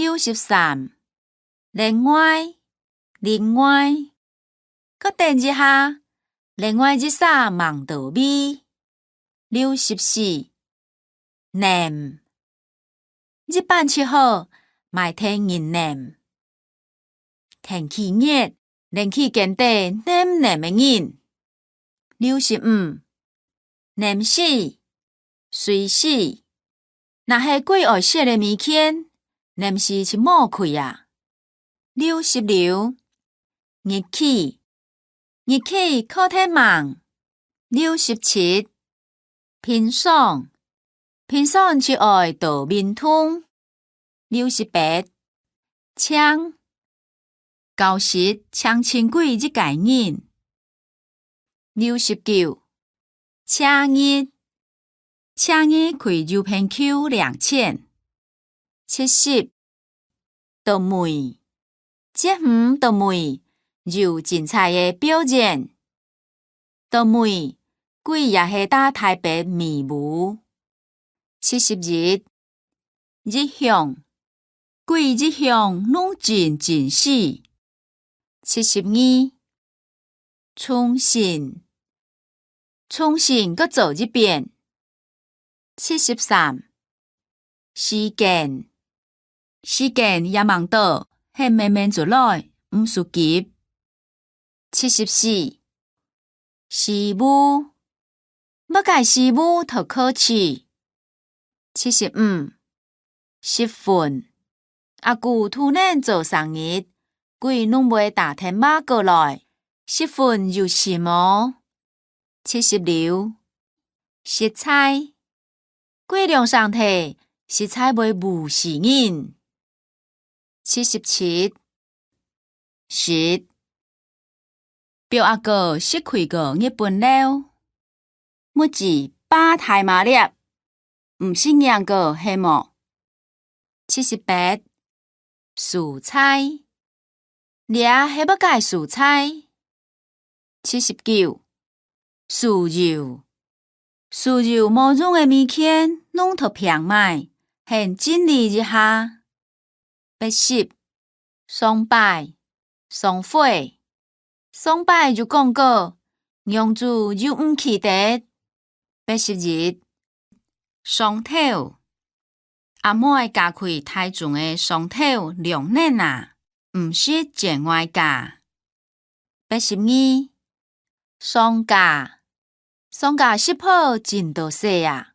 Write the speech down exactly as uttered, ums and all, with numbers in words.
六十三，另外，另外。 閣等一下，另外一儕吂到位。六十四，淰。一百七號，賣電人淰。天氣熱，冷氣間底淰淰个人。六十五，淰死， 水死。若係貴愛惜个物件，淰死就無貴啊。六十六，日企。日企靠忒吂。六十七，平常。平常就愛到面通。六十八，淨。 教室淨清貴一個人。六十九，七日。七日去郵便局領錢。七十，倒楣。節日倒楣，有精彩个表演。 倒楣，鬼也係打大伯尾烏。七十一，一向。鬼一向攏真真死。七十二，重新。重新閣做一遍。七十三，時間。時間也吂到，係慢慢就來，毋使急。 七十四，時務。麼个時務討考試。七十五，時分。阿舅渡等做生日，鬼攏會打電話過來，時分有事無？七十六，實在。 鬼兩聲啼，實在會唂死人。七十七，食。表阿哥食開个日本料，物質飽大麻粒，毋食硬个係無？七十八， 蔬菜。這係麼个蔬菜？七十九，酥油。酥油無用个物件，攏討拚買，先整理一下。八十，上擺，上回。 上擺有講過，娘子又毋記得。八十一，傷透。阿妹嫁去大眾个傷透兩年啊，毋識見外家。八十二，喪家。喪家食破真多歲啊，